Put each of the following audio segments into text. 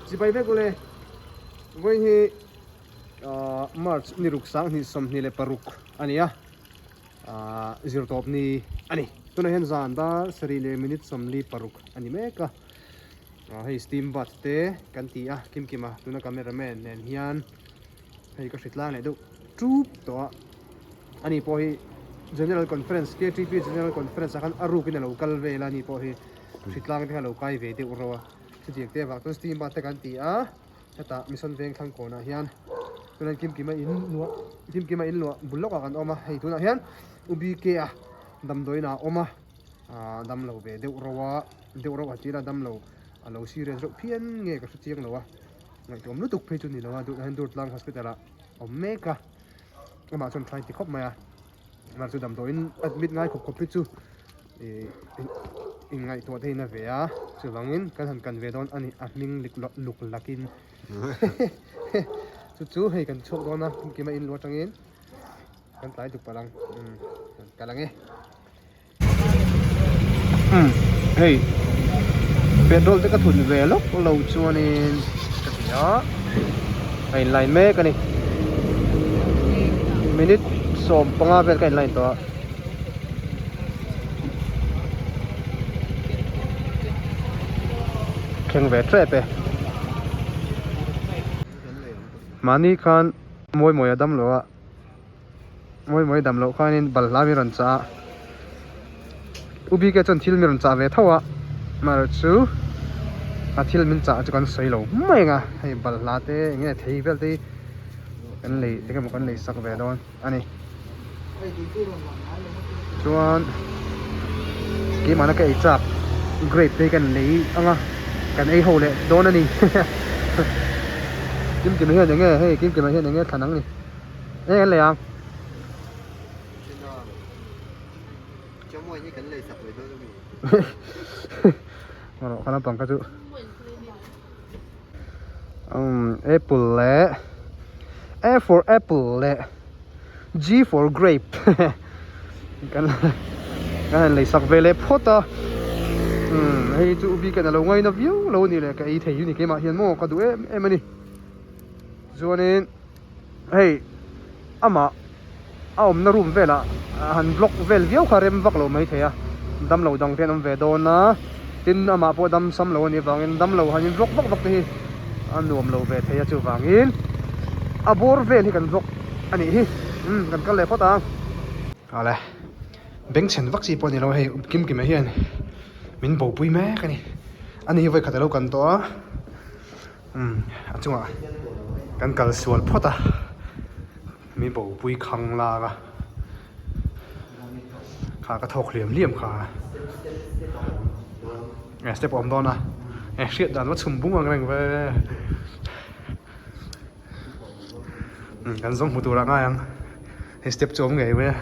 Chibai vek ule. Vawiin hi March ni ruk 2026 a ni a, zirtawp ni a ni. Tunah hian zan dar sarih leh minute 46 a ni mek a. Hei steam bath te kan ti a kimkima tuna camera man nen hian hei ka hritlang leh deuh tup tawh a. Ani pawh hi General Conference KTP General Conference ah khan a rukin a lo kal vel a, ani pawh hi hritlang te kha a lo kai ve deuh reuh a. Chutiang te avang chuan steam bath te kan ti a, hetah Mission Veng Thlangkawnah hian tunah hian Kimkima in luah Kimkima in luah bul lawkah kan awm a, hei tunah hian UBK a damdawiin ah a awm a, aah damlo ve deuh reuh a, deuh reuh a tira damlo a lo serious reuh phian nge ka hre chiang lo a, ngaihtuam lutuk phei chu ni lo a, tunah hian Durtlang Hospital ah a awm mek a, amah chuan try ti khawp mai a. Mar chu damdawiin admit ngai khawp khawp hi chu ih inngaihtuah te in a ve a chuvangin kan han kan ve dawn a ni a hming lik luk lakin chu chu hei kan chhuak dawn a kima in lu atangin kan tlai duk palh ang umm kal ang e. Umm hei petrol te ka thun ve lawk lo chuanin ka ti a a in line mek a ni minute 15 vel ka in line tawh a. Thleng ve tep e mahni khan mawi mawi a dam lo a. Mawi mawi dam loh khanin balhla mi rawn chah a, U Bike chuan thil mi rawn chah ve tho a, amaherawh chu a thil min chah chu kan sawi lo mai ang a, hei balhla te eng nge thei vel te hi kan lei eng emaw kan lei sak ve dawn a ni. Chuan keimahna ka ei chak grape te hi kan lei ang a, kan ei ho leh dawn a ni. Kimkima hian eng nge hei Kimkima hian eng nge thlan ang ni. Eng an lei ang? Rawh kha lampang kha chu umm apple leh A for apple leh G for grape kan kan han lei sak ve leh phawt a umm hei chu u bik in a lo ngaina viau lo a ni leh ka ei thei hi ni keimah hian maw ka duh em em a ni chuanin. Hei amah a awmna room velah han vlog vel viau kha rem vak lo maithei a, damlo dang te an awm ve dawn a, tin amah pawh dam sam lo a nih avangin damlo han in vlog vak vak te hi a nuam lo ve thei a chuvangin a bawr vel hi kan vlog a nih hi umm kan kal leh phawt ang. Awle bengchhen vak chi pawh a ni lo hei Kimkima hian min bopui mek a ni, ani hi vawikhat alo kan tawh a. Umm a chungah kan kal sual phawt a mi bopui khang lak a kha ka thawk hliam hliam kha e step a awm dawn a e hriat dan va chhum bung ang reng ve umm kan zawng hmu tur ah ngai ang hei step chu a awm ngei mai a.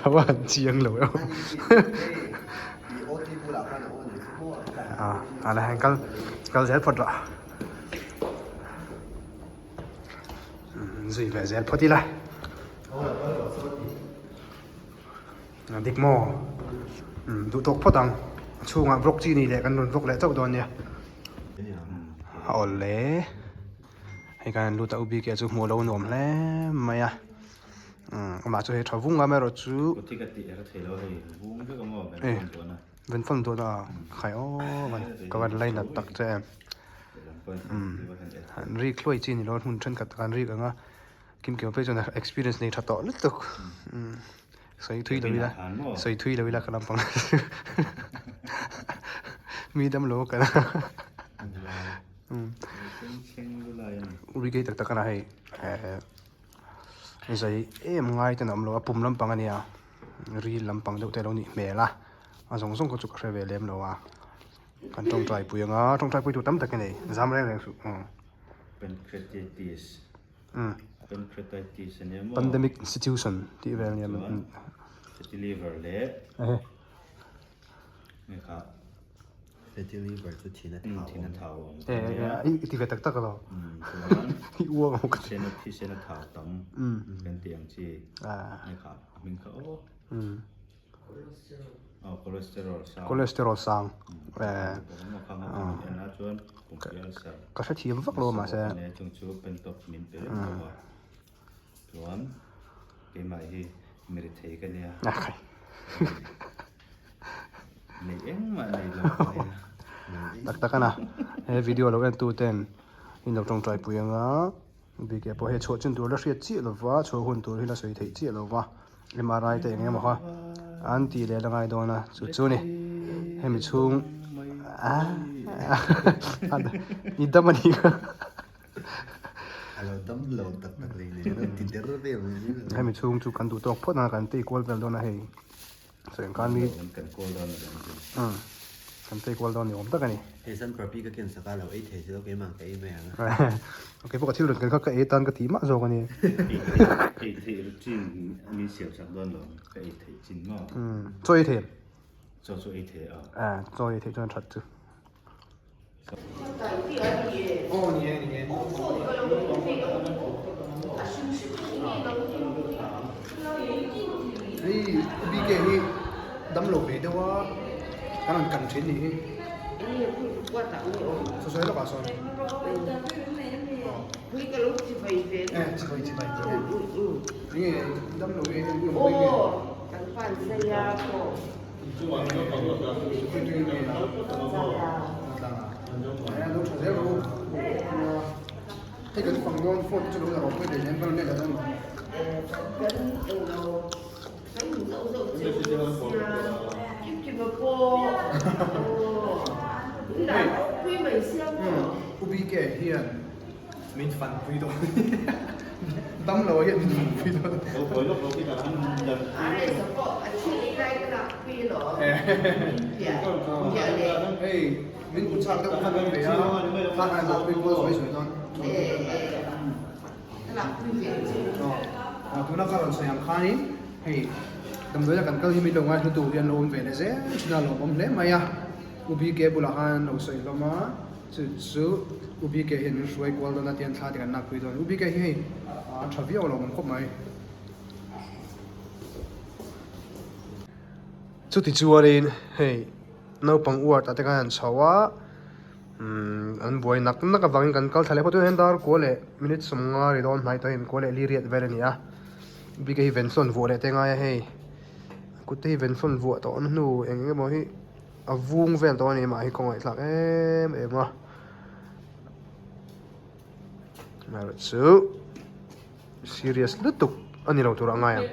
A va han chiang lo em a la heng kal kal zel phawt rawh zui ve zel phawt ila a dik maw duh tawk phawt ang a chhungah vlog chi ni leh kan rawn vlog leh chauh dawn nia a awle. Hei kan han lut a u bik e chu hmuh alo nuam hle mai a umm amah chu hei tha vung a amaherawh chu ven fawn dawn a khai aw ka van lainat tak che em umm han rik hluai chi ni lo hmun thenkhat kan rik ang a kimkima phei chuan experience nei tha tawh lutuk umm sawi thui lo ila sawi thui lo ila ka lampang mi damlo a kal a. Ui tak tak a hei zai em ngai ten a awm lo a pum lampang a nia ril lampang deuh te a lo nih hmel a a zawng zawng kha chu ka hre ve lem lo a kan tawngtai pui ang a tawngtai pui tur tam tak a nei zam reng reng suh Pancreatitis Pancreatitis a nia maw Pandemic institution tih vel a nia Fatty liver leh nge kha Fatty liver chu thin a thau thin a thau awm e e i ti ve tak tak alo i uang ang ka ti thisen a thau tam kan ti ang chi nge kha a hming kha aw. Cholesterol sang. Ka hrethiam vak lo mahse. Tak tak a na. He video lo en tu ten in lo tawngtai pui anga. Bike pawh hei chhuah chin tur la hriat chiah lova, chhuah hun tur hi la sawi theih chiah lova, MRI te eng emaw kha an tih leh la ngai dawn a, chu chu ni hemi chhung ah i dam a nih kha. A lo dam lo tak tak leh nen a ti der vel mai zing a. Hemi chhung chu kan duh tawk phawt a, kan tei kual vel dawn a hei. Sawi ang khan mi kan kawl dawn a ni ang. Umm kan tei kual dawn ni awm tak a ni. Hei san parpi ka ken sak a lo ei thei si lo keimah ka ei mai ang a. Ok pawh ka thil rawn ken kha ka ei tan ka tih mah zawk a ni. Ei theih chin min siam sak dawn lo ka ei theih chin maw. Umm chaw ei thei em? Chaw chu ei thei a. Eh chaw ei theih chuan that chu. Aw ni e ni e. Hei BK hi dam lo ve deuh a kan rawn kan thin nih hi. Saw sawi lawk ah sawn. Eh chibai chibai. Enge dam lo ve em em pui nge. U BK hian min fanpui dawn damlo hian min fanpui dawn. Hei min hmu chak deuh khan ve a khan a lakpui kual sawi sawi dawn. Tuna ka rawn sawi ang khanin hei damdawiina kan kal hi min lo ngaithla tur hian lo awm ve leh zel thin a lawmawm hle mai a. U BK bulah khan lo sawi hlawm a. Chu chu U BK hian min hruai kual dawn a tian thla te kan lakpui dawn. U BK hi hei a tha viau lo awm khawp mai. Chuti chuanin hei naupang ward ah te khan an chho a, umm an buai nak nak avangin kan kal thla leh phawt a, dar kua leh minute sawmnga ri dawn hnai tawh a inkua leh li riat vel a ni a. U BK hi vensawn vuah leh te ngai a hei, kut te hi vensawn vuah tawh na hnu eng eng emaw hi. A vung vel tawh a ni mah hi kawng ngaihthlak em em a amaherawh chu serious lutuk a ni lo tur a ngai ang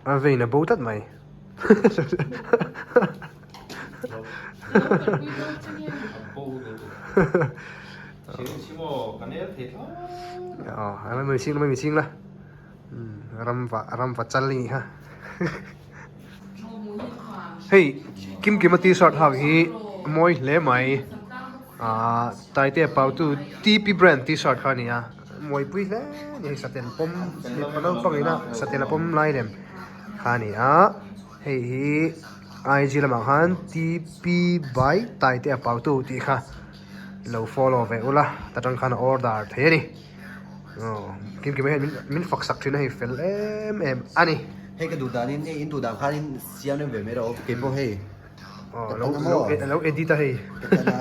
a vein a bo tlat mai aw mai ching la ramva ramva chal a nih kha. Hei Kimkima t-shirt hak hi a mawi hle mai ahh Taitea Pautu T_P brand t-shirt kha a ni a mawipui hle a ni hei satel pawm mipa naupang ina satel a pawm lai lem kha a ni a hei hi I_G lamah khan T_P by Taitea Pautu tih kha lo follow ve ula ta tang khan a order thei a ni. Aw Kimkima hian min min fak sak thin a hei fel em em a ni. Hei ka duh danin hei in duh dan khanin siam rem ve mai rawh kei pawh hei Aw lo lo lo edit a hei. Ka tan a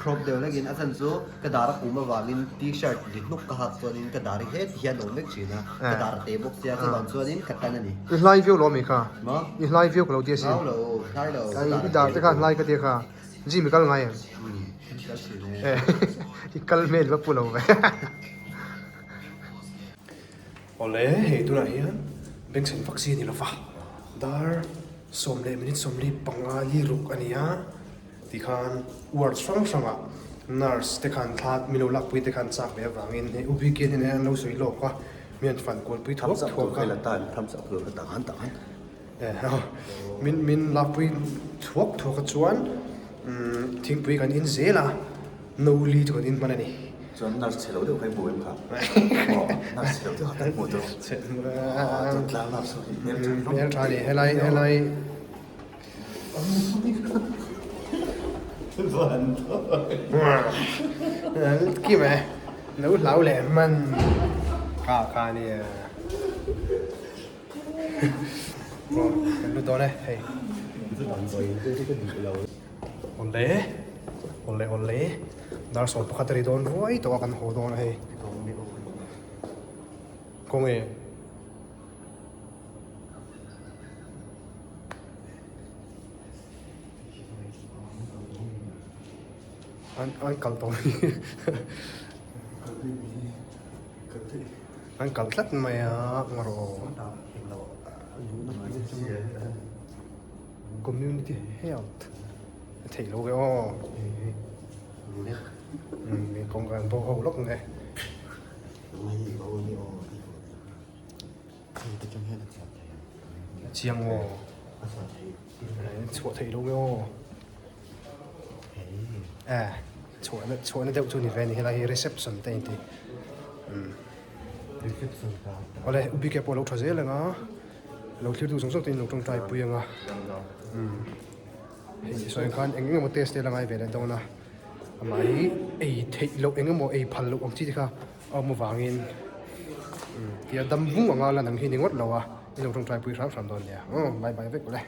crop deuh hlekin a chhan chu ka dar a kum avangin t-shirt ri hnuk ka hak chuanin ka dar hi heti hian a awm vek thin a ka dar a te bawk sia chuvang chuanin ka tan a ni. I hlai viau lo ami kha? Maw? I hlai viau ka lo ti asin. Hlau lo hlai lo ka dar I dar te kha hlai ka tia kha. Gym i kal ngai em? I kal hmel va pu lo ve. Awle, hei tunah hian bengchheng vak si a ni lo va, dar 10 leh minute 45 li ruk a ni a, tikhan ward hrang hrangah nurse te khan thla min lo lakpui te khan chak ve avangin hei U BK hnenah hian an lo sawi lawk a, mi an fan kualpui thuak thuak a. Min min lakpui thuak thuak a chuan thingpui kan in zel a, no li chu kan in hman a ni. Chuan nurse chhe lo deuh kha i hmu em kha? Aw nurse chhe lo deuh kha kan hmu tawh. Chuan tlang nurse ho hi hmel tha hlawm. Hmel tha a ni helai helai. Kim e lo hlau leh hman kha kha nia. Kan lut dawn e hei. Awle awle awle dar 11 a ri dawn ruai tawh a kan haw dawn a hei. Kawng e. An an kal tawh an kal tlat mai a ngarawh community health a theih loh ve aw kawngka an bo ho lawk nge. Chiang aw. Chhuah theih lo nge aw. Eh, chhuah na chhuah na deuh chu ni ve ni helai hi reception te inti. Um. Reception ta. Awle ubike pawh lo tha zel anga. Lo thlir tu zawng zawng te in lo tawngtai pui anga. Um. Hei sawi khan eng eng emaw test te la ngai ve leh dawn a. Amah hi ei theih loh eng emaw ei phal loh ang chi te kha. A awm avangin tia dam vung anga lan ang hi ni ngawt lo a, i lo tawngtai pui hram hram dawn nia. Bye bye vek ule.